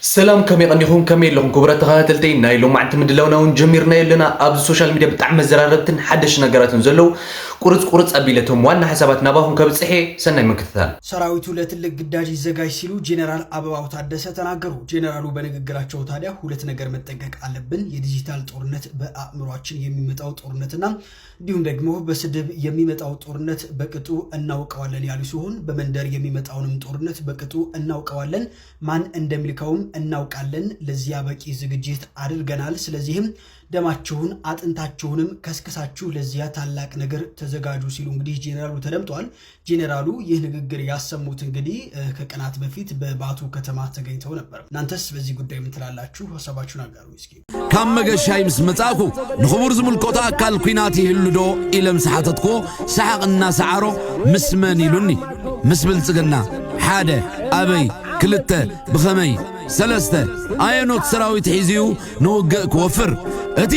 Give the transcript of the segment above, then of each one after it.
ሰላም፣ ከመይ ቀኒኹም? ከመይ ኣለኹም ክቡራት ተኸታተልተይ? ናይ ሎማዕንቲ ምድላውና እውን ጀሚርናዮ ኣለና። ኣብዚ ሶሻል ሚድያ ብጣዕሚ መዘራረብትን ሓደሽ ነገራትን ዘለዉ ቁርጽ ቁርጽ ኣቢለ እቶም ዋና ሓሳባት ናባኹም ከብጽሕ እየ። ሰናይ ምክትታል። ሰራዊቱ ለትልቅ ግዳጅ ይዘጋጅ ሲሉ ጄኔራል አበባው ታደሰ ተናገሩ። ጄኔራሉ በንግግራቸው ታዲያ ሁለት ነገር መጠንቀቅ አለብን፣ የዲጂታል ጦርነት በአእምሯችን የሚመጣው ጦርነትና እንዲሁም ደግሞ በስድብ የሚመጣው ጦርነት በቅጡ እናውቀዋለን ያሉ ሲሆን በመንደር የሚመጣውንም ጦርነት በቅጡ እናውቀዋለን፣ ማን እንደሚልከውም እናውቃለን። ለዚያ በቂ ዝግጅት አድርገናል። ስለዚህም ደማችሁን አጥንታችሁንም ከስክሳችሁ ለዚያ ታላቅ ነገር ተዘጋጁ ሲሉ እንግዲህ ጄኔራሉ ተደምጠዋል። ጄኔራሉ ይህ ንግግር ያሰሙት እንግዲህ ከቀናት በፊት በባቱ ከተማ ተገኝተው ነበር። እናንተስ በዚህ ጉዳይ ምን ትላላችሁ? ሀሳባችሁን አጋሩ እስኪ። ካብ መገሻይ ምስ መጻእኩ ንኽቡር ዝምልከቶ ኣካል ኲናት ይህሉ ዶ ኢለ ምስ ሓተትኩዎ ሰሓቕ እናሰዓሮ ምስ መን ኢሉኒ። ምስ ብልጽግና። ሓደ፣ ኣበይ? ክልተ፣ ብኸመይ? ሰለስተ፣ ኣየኖት ሰራዊት ሒዙ እዩ ንውግእ ክወፍር? እቲ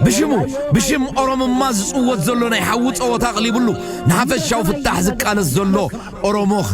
ብሽሙ ብሽም ኦሮምማ ዝጽወት ዘሎ ናይ ሓዊ ጸወታ ኣቕሊብሉ ንሓፈሻዊ ፍታሕ ዝቃለስ ዘሎ ኦሮሞኸ?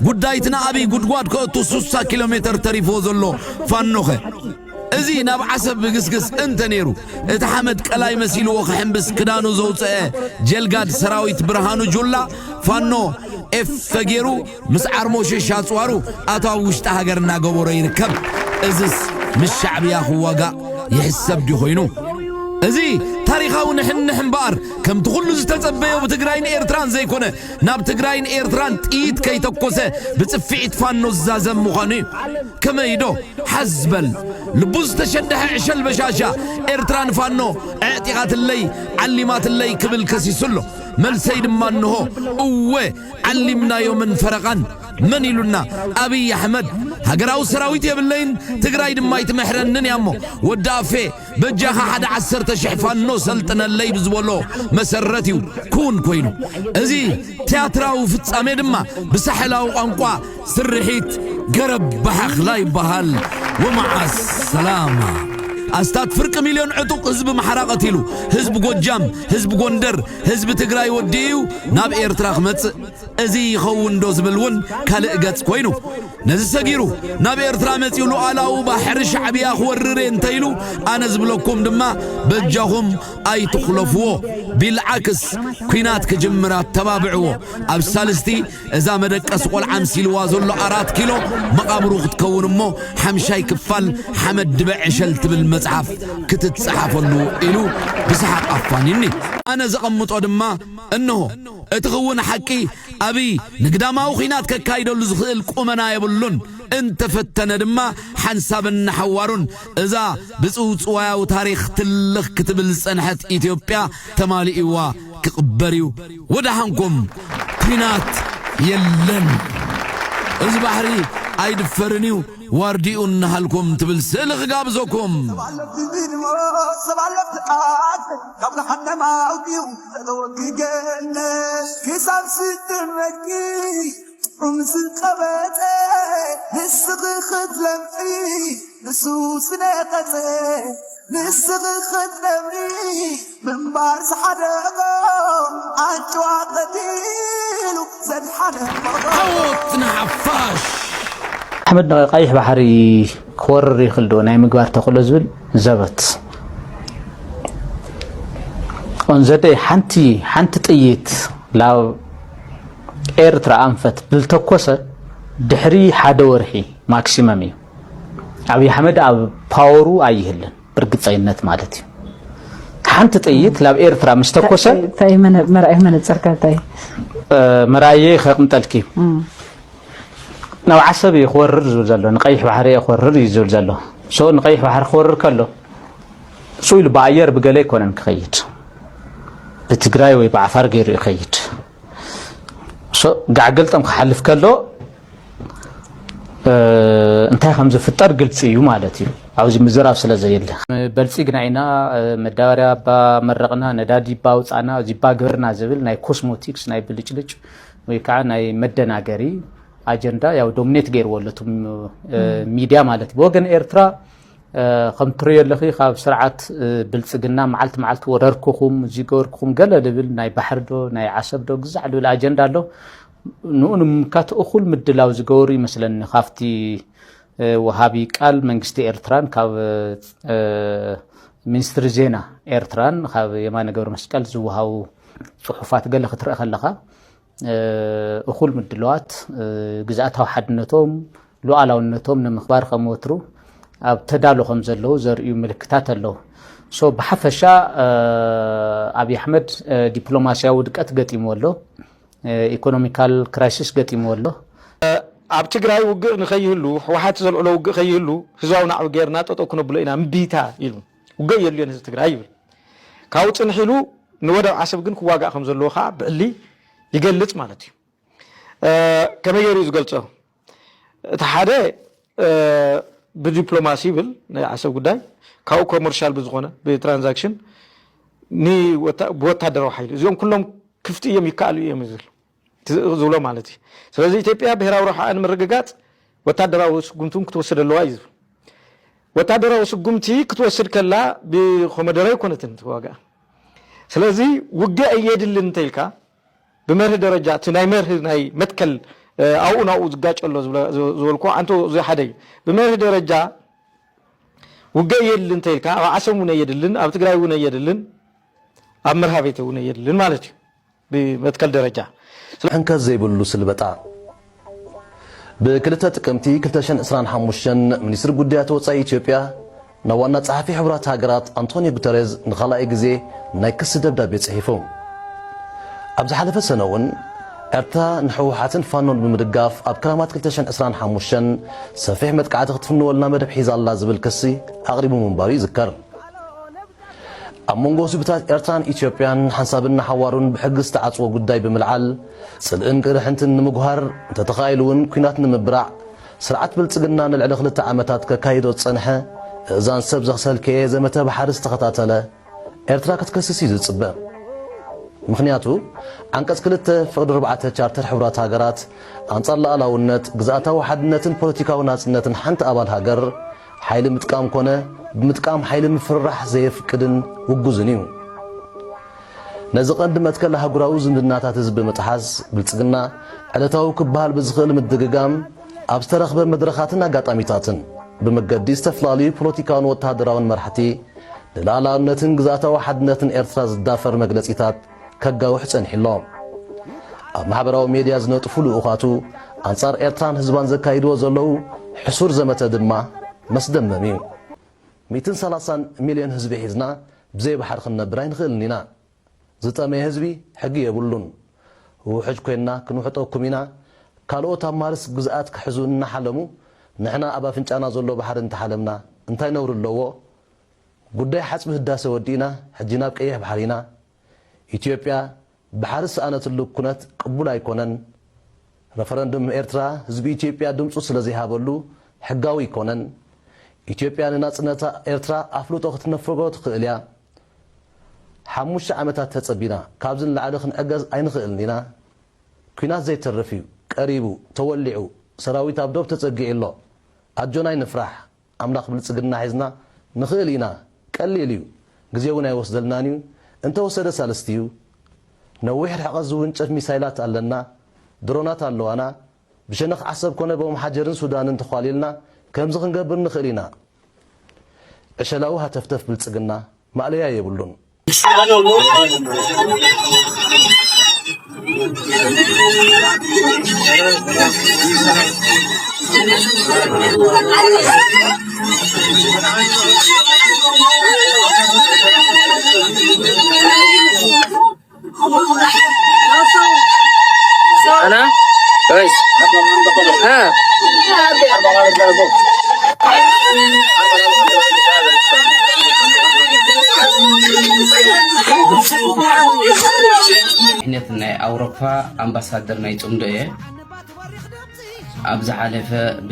ጉዳይትና ኣብይ ጉድጓድ ከእቱ ሱሳ ኪሎ ሜተር ተሪፍዎ ዘሎ ፋኖኸ? እዚ ናብ ዓሰብ ብግስግስ እንተ ነይሩ እቲ ሓመድ ቀላይ መሲልዎ ክሕምብስ ክዳኑ ዘውፅአ ጀልጋድ ሰራዊት ብርሃኑ ጁላ ፋኖ ኤፍ ፈጌሩ ምስ ዓርሞሽሽ ኣፅዋሩ ኣቶ ኣብ ውሽጢ ሃገር እናገበሮ ይርከብ። እዝስ ምስ ሻዕብያ ክዋጋእ ይሕሰብ ድዩ ኮይኑ? እዚ ታሪኻዊ ንሕንሕ እምበኣር ከምቲ ኩሉ ዝተጸበዮ ብትግራይን ኤርትራን ዘይኮነ ናብ ትግራይን ኤርትራን ጥይት ከይተኮሰ ብጽፍዒት ፋኖ ዝዛዘም ምዃኑ እዩ። ከመይ ዶ ሓዝ በል ልቡ ዝተሸደሐ ዕሸል በሻሻ ኤርትራ ንፋኖ ኣዕጢቓትለይ ዓሊማትለይ ክብል ከሲሱ ኣሎ። መልሰይ ድማ እንሆ እወ ዓሊምናዮምን ፈረቓን። መን ኢሉና ኣብይ ኣሕመድ ሃገራዊ ሰራዊት የብለይን ትግራይ ድማ ኣይትምሕረንን እያ እሞ ወዲ ኣፌ በጃኻ ሓደ ዓሰርተ ሽሕ ፋኖ ሰልጥነለይ ብዝበሎ መሰረት እዩ ክውን ኮይኑ። እዚ ትያትራዊ ፍጻሜ ድማ ብሳሕላዊ ቋንቋ ስርሒት ገረብ ባሕኽላ ይበሃል። ወመዓስ ሰላማ። ኣስታት ፍርቂ ሚልዮን ዕጡቕ ህዝቢ ኣምሓራ ቀቲሉ፣ ህዝቢ ጎጃም፣ ህዝቢ ጎንደር፣ ህዝቢ ትግራይ ወዲኡ እዩ ናብ ኤርትራ ክመጽእ። እዚ ይኸውን ዶ ዝብል እውን ካልእ ገጽ ኮይኑ፣ ነዚ ሰጊሩ ናብ ኤርትራ መጺኡ ሉዓላዊ ባሕሪ ሻዕብያ ክወርር እየ እንተኢሉ፣ ኣነ ዝብለኩም ድማ በጃኹም ኣይትኹለፍዎ። ቢልዓክስ ኲናት ክጅምር ኣተባብዕዎ። ኣብ ሳልስቲ እዛ መደቀሲ ቆልዓ ኣምሲልዋ ዘሎ ኣራት ኪሎ መቓብሩ ክትከውን እሞ ሓምሻይ ክፋል ሓመድ ድበ ዕሸል ትብል መጽሓፍ ክትጸሓፈሉ ኢሉ ብሰሓቕ ኣፋንዩኒ። ኣነ ዘቐምጦ ድማ እንሆ እቲ ክውን ሓቂ ኣብይ ንግዳማዊ ኲናት ከካይደሉ ዝኽእል ቁመና የብሉን። እንተፈተነ ድማ ሓንሳብን ንሓዋሩን እዛ ብጽውጽዋያዊ ታሪኽ ትልኽ ክትብል ዝጸንሐት ኢትዮጵያ ተማሊእዋ ክቕበር እዩ። ወደሓንኩም። ኲናት የለን። እዚ ባሕሪ ኣይድፈርን እዩ። ዋርዲኡ እናሃልኩም ትብል ስእሊ ክጋብዘኩም። ሰብ ኣለፍቲ ጣት ካብ ገሃነም ኣውዲኡ ተተወግገነ ክሳብ ስድመኪ ጥዑም ዝቀበጠ ንስኺ ክትለምዒ ንሱ ዝነቐጸ ንስኺ ክትነብሪ ምንባር ዝሓደጎ ኣጭዋ ቀቲሉ ዘድሓነ ዓወት ንሓፋሽ። ኣሕመድ ንቀይሕ ባሕሪ ክወርር ይኽእል ዶ ናይ ምግባር ተኽእሎ ዝብል ዘበት ኦንዘደይ ሓንቲ ሓንቲ ጥይት ላብ ኤርትራ ኣንፈት ብልተኮሰ ድሕሪ ሓደ ወርሒ ማክሲመም እዩ። ኣብይ ኣሕመድ ኣብ ፓወሩ ኣይህልን ብርግፀይነት ማለት እዩ። ሓንቲ ጥይት ላብ ኤርትራ ምስ ተኮሰ እንታይ መነ- መርኣይ መነፅርካ እንታይ መራየ ከቕምጠልኪ ናብ ዓሰብ እዩ ክወርር ዝብል ዘሎ፣ ንቀይሕ ባሕሪ እየ ክወርር እዩ ዝብል ዘሎ። ሶ ንቀይሕ ባሕሪ ክወርር ከሎ እሱ ኢሉ ብኣየር ብገለ ኣይኮነን ክኸይድ፣ ብትግራይ ወይ ብዓፋር ገይሩ ይኸይድ። ሶ ጋዕገልጠም ክሓልፍ ከሎ እንታይ ከም ዝፍጠር ግልፂ እዩ ማለት እዩ። ኣብዚ ምዝራብ ስለ ዘየለ በልፂግና ኢና፣ መዳበርያ እባ መረቕና፣ ነዳዲ እባ ኣውፃእና፣ እዚ እባ ግበርና ዝብል ናይ ኮስሞቲክስ ናይ ብልጭልጭ ወይ ከዓ ናይ መደናገሪ ኣጀንዳ ያው ዶሚኔት ገይርዎ ኣሎ እቶም ሚድያ ማለት እዩ። ብወገን ኤርትራ ከም ትሪዮ ኣለኺ ካብ ስርዓት ብልፅግና መዓልቲ መዓልቲ ወረርኩኹም እዚ ገበርኩኹም ገለ ልብል ናይ ባሕሪ ዶ ናይ ዓሰብ ዶ ግዛዕ ልብል ኣጀንዳ ኣሎ። ንኡ ንምምካት እኹል ምድላው ዝገበሩ ይመስለኒ ካብቲ ወሃቢ ቃል መንግስቲ ኤርትራን ካብ ሚኒስትሪ ዜና ኤርትራን ካብ የማነ ገብረመስቀል ዝወሃቡ ጽሑፋት ገለ ክትርኢ ከለኻ፣ እኹል ምድለዋት፣ ግዝኣታዊ ሓድነቶም፣ ሉዓላውነቶም ንምኽባር ከም ወትሩ ኣብ ተዳሎ ከም ዘለዉ ዘርእዩ ምልክታት ኣለዉ። ሶ ብሓፈሻ ኣብይ ኣሕመድ ዲፕሎማስያዊ ውድቀት ገጢሙ ኣሎ። ኢኮኖሚካል ክራይሲስ ገጢሙ ኣሎ። ኣብ ትግራይ ውግእ ንኸይህሉ፣ ህወሓት ዘልዕሎ ውግእ ከይህሉ ህዝባዊ ናዕቢ ጌርና ጠጠው ክነብሎ ኢና፣ እምቢታ ኢሉ። ውግእ የድልዮን ህዝቢ ትግራይ ይብል። ካብኡ ጽንሕ ኢሉ ንወደብ ዓሰብ ግን ክዋጋእ ከም ዘለዎ ከዓ ብዕሊ ይገልጽ ማለት እዩ። ከመይ ገይሩ እዩ ዝገልጾ? እቲ ሓደ ብዲፕሎማሲ ይብል ናይ ዓሰብ ጉዳይ፣ ካብኡ ኮመርሻል ብዝኾነ ብትራንዛክሽን ብወታደራዊ ሓይሊ እዚኦም ኩሎም ክፍቲ እዮም ይከኣሉ እዮም ዝብል ዝብሎ ማለት እዩ። ስለዚ ኢትዮጵያ ብሄራዊ ረብሓ ንምርግጋፅ ወታደራዊ ስጉምቲ ክትወስድ ኣለዋ እዩ ዝብል። ወታደራዊ ስጉምቲ ክትወስድ ከላ ብኮመደረ ኣይኮነትን ትዋጋ። ስለዚ ውግእ እየድልን እንተኢልካ ብመርህ ደረጃ እቲ ናይ መርህ ናይ መትከል ኣብኡ ናብኡ ዝጋጨ ኣሎ ዝበልኩ ኣንተ እዚ ሓደ እዩ። ብመርህ ደረጃ ውግእ የድልን እንተኢልካ ኣብ ዓሰብ እውን የድልን፣ ኣብ ትግራይ እውን የድልን፣ ኣብ መርሃቤተ እውን የድልን ማለት እዩ። ብመትከል ደረጃ ሕንከት ዘይብሉ ስልበጣ። ብ2 ጥቅምቲ 2025 ሚኒስትሪ ጉዳያት ወጻኢ ኢትዮጵያ ናብ ዋና ጸሓፊ ሕቡራት ሃገራት ኣንቶኒዮ ጉተሬዝ ንኻልኣይ ግዜ ናይ ክሲ ደብዳቤ ጽሒፉ። ኣብ ዝሓለፈ ሰነ እውን ኤርትራ ንህወሓትን ፋኖን ብምድጋፍ ኣብ ክራማት 2025 ሰፊሕ መጥቃዕቲ ክትፍንወልና መደብ ሒዛ ኣላ ዝብል ክሲ ኣቕሪቡ ምንባሩ ይዝከር። ኣብ መንጎ ህዝብታት ኤርትራን ኢትዮጵያን ሓንሳብን ንሓዋሩን ብሕጊ ዝተዓጽወ ጉዳይ ብምልዓል፣ ጽልእን ቅርሕንትን ንምጉሃር፣ እንተተኻኢሉ እውን ኲናት ንምብራዕ፣ ስርዓት ብልጽግና ንልዕሊ ክልተ ዓመታት ከካይዶ ዝጸንሐ እእዛን ሰብ ዘኽሰልከየ ዘመተ ባሕሪ ዝተኸታተለ፣ ኤርትራ ክትከስስ እዩ ዝጽበ። ምኽንያቱ፣ ዓንቀጽ ክልተ ፍቕዲ ኣርባዕተ ቻርተር ሕቡራት ሃገራት ኣንጻር ሉዓላውነት፣ ግዝኣታዊ ሓድነትን ፖለቲካዊ ናጽነትን ሓንቲ ኣባል ሃገር ሓይሊ ምጥቃም ኮነ ብምጥቃም ሓይሊ ምፍርራሕ ዘየፍቅድን ውጉዝን እዩ። ነዚ ቀንዲ መትከል ኣህጉራዊ ዝምድናታት እዚ ብምጥሓስ፣ ብልጽግና ዕለታዊ ክበሃል ብዝኽእል ምድግጋም ኣብ ዝተረኽበ መድረኻትን ኣጋጣሚታትን ብመገዲ ዝተፈላለዩ ፖለቲካውን ወተሃደራውን መራሕቲ ንሉዓላውነትን ግዝኣታዊ ሓድነትን ኤርትራ ዝዳፈር መግለጺታት ከጋውሕ ጸኒሑ ኣሎ። ኣብ ማሕበራዊ ሜድያ ዝነጥፉ ልኡኻቱ ኣንጻር ኤርትራን ህዝባን ዘካይድዎ ዘለዉ ሕሱር ዘመተ ድማ መስደመም እዩ። ሚእትን ሰላሳን ሚልዮን ህዝቢ ሒዝና ብዘይ ባሕሪ ክንነብር ኣይንኽእልን ኢና። ዝጠመየ ህዝቢ ሕጊ የብሉን። ውሑጅ ኮይንና ክንውሕጠኩም ኢና። ካልኦት ኣብ ማርስ ግዝኣት ክሕዙ እናሓለሙ ንሕና ኣብ ኣፍንጫና ዘሎ ባሕሪ እንተሓለምና እንታይ ነውሪ ኣለዎ? ጉዳይ ሓጽቢ ህዳሰ ወዲእና ሕጂ ናብ ቀይሕ ባሕሪ ኢና። ኢትዮጵያ ባሕሪ ዝሰኣነትሉ ኩነት ቅቡል ኣይኮነን። ረፈረንዱም ኤርትራ ህዝቢ ኢትዮጵያ ድምጹ ስለ ዘይሃበሉ ሕጋዊ ኣይኮነን። ኢትዮጵያ ንናጽነታ ኤርትራ ኣፍልጦ ክትነፍጎ ትኽእል እያ። ሓሙሽተ ዓመታት ተጸቢና ካብዚ ንላዕሊ ክንዕገዝ ኣይንኽእልን ኢና። ኲናት ዘይተርፍ እዩ። ቀሪቡ፣ ተወሊዑ፣ ሰራዊት ኣብ ዶብ ተጸጊዑ ኣሎ። ኣጆና ኣይንፍራሕ። ኣምላኽ ብልጽግና ሒዝና ንኽእል ኢና። ቀሊል እዩ። ግዜ እውን ኣይወስደልናን እዩ። እንተወሰደ ሳልስቲ እዩ። ነዊሕ ርሕቐት ዝውንጨፍ ሚሳይላት ኣለና። ድሮናት ኣለዋና። ብሸነኽ ዓሰብ ኮነ ብኦምሓጀርን ሱዳንን ተዃሊልና ከምዚ ክንገብር ንኽእል ኢና። ዕሸላዊ ሃተፍተፍ ብልጽግና ማእለያ የብሉን። أنا؟ كويس. ها. ምክንያት ናይ ኣውሮፓ ኣምባሳደር ናይ ጽምዶ እየ። ኣብ ዝሓለፈ ብ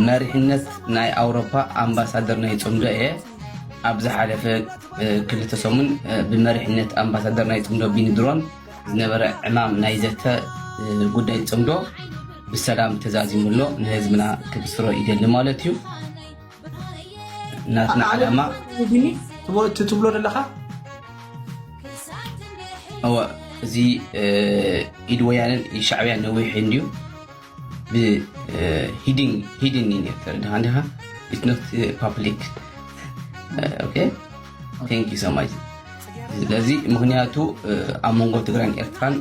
መሪሕነት ናይ ኣውሮፓ ኣምባሳደር ናይ ጽምዶ እየ። ኣብ ዝሓለፈ ክልተ ሰሙን ብመሪሕነት ኣምባሳደር ናይ ጽምዶ ቢኒ ድሮን ዝነበረ ዕማም ናይ ዘተ ጉዳይ ጽምዶ ብሰላም ተዛዚሙ ኣሎ። ንህዝብና ክብስሮ ይደሊ ማለት እዩ። ናትና ዓላማ ትብሎ ዘለኻ እወ፣ እዚ ኢድ ወያነን ኢድ ሻዕብያን ነዊሕ እንድዩ። ብ hidden hidden እዩ ነይሩ ተረድኻ እንዲኻ it's not public okay thank you so much ስለዚ ምኽንያቱ ኣብ መንጎ ትግራይን ኤርትራን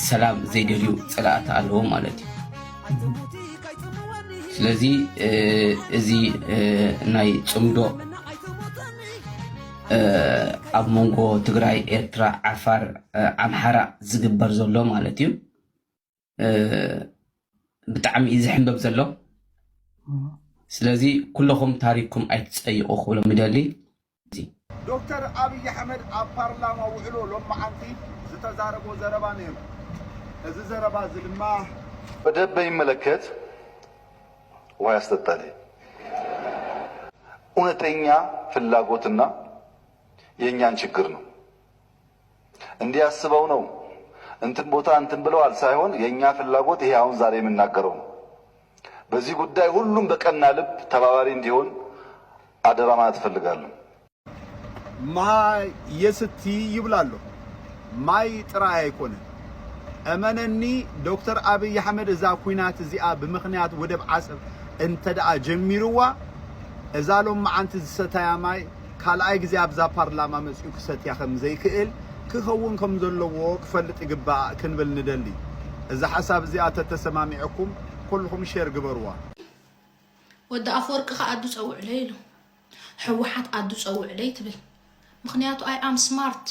ሰላም ዘይደልዩ ፀላእቲ ኣለዎ ማለት እዩ ስለዚ እዚ ናይ ፅምዶ ኣብ መንጎ ትግራይ ኤርትራ ዓፋር ኣምሓራ ዝግበር ዘሎ ማለት እዩ ብጣዕሚ እዩ ዝሕንበብ ዘሎ ስለዚ ኩለኹም ታሪክኩም ኣይትፀይቁ ክብሎም ይደሊ ዶክተር ኣብይ ኣሕመድ ኣብ ፓርላማ ውዕሎ ሎማዓንቲ ዝተዛረቦ ዘረባ ነይሩ። እዚ ዘረባ እዚ ድማ ወደብ በሚመለከት ውሃ ያስጠጣል። እውነተኛ ፍላጎትና የእኛን ችግር ነው። እንዲህ አስበው ነው እንትን ቦታ እንትን ብለዋል ሳይሆን የእኛ ፍላጎት ይሄ አሁን ዛሬ የምናገረው ነው። በዚህ ጉዳይ ሁሉም በቀና ልብ ተባባሪ እንዲሆን አደራ ማለት እፈልጋለሁ። ማይ የስቲ ይብል ኣሎ። ማይ ጥራይ ኣይኮነን። እመነኒ ዶክተር ኣብይ ኣሕመድ እዛ ኲናት እዚኣ ብምኽንያት ወደብ ዓሰብ እንተ ደኣ ጀሚርዋ እዛ ሎማዓንቲ ዝሰታያ ማይ ካልኣይ ግዜ ኣብዛ ፓርላማ መጺኡ ክሰትያ ከም ዘይክእል ክኸውን ከም ዘለዎ ክፈልጥ ይግባእ ክንብል ንደሊ። እዛ ሓሳብ እዚኣ ተተሰማሚዐኩም ኩልኹም ሼር ግበርዋ። ወዲ ኣፈወርቂ ከኣ ኣዱ ጸውዕለይ ኢሉ። ህወሓት ኣዱ ጸውዕለይ ትብል። ምኽንያቱ I am smart.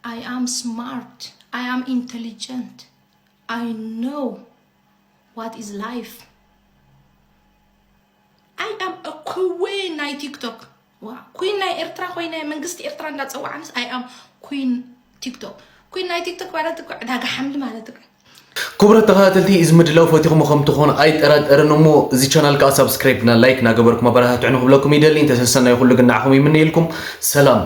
I am smart. I am intelligent. I know what is life. I am a queen ናይ ቲክቶክ። ዋ ኩን ናይ ኤርትራ ኮይነ መንግስቲ ኤርትራ እንዳጸዋዓንስ I am queen ቲክቶክ። ኩን ናይ ቲክቶክ ማለት እኮ ዕዳጋ ሓምሊ ማለት እኮ። ክቡራት ተኸታተልቲ እዚ ምድላው ፈቲኹሞ ከም ትኾኑ ኣይጠራጠርን እሞ እዚ ቻናል ከዓ ሳብስክራይብ እና ላይክ እናገበርኩም ኣበረታትዑ ንክብለኩም ይደሊ እንተሰሰናይ ኩሉ ግን ንዓኹም ይምነየልኩም ሰላም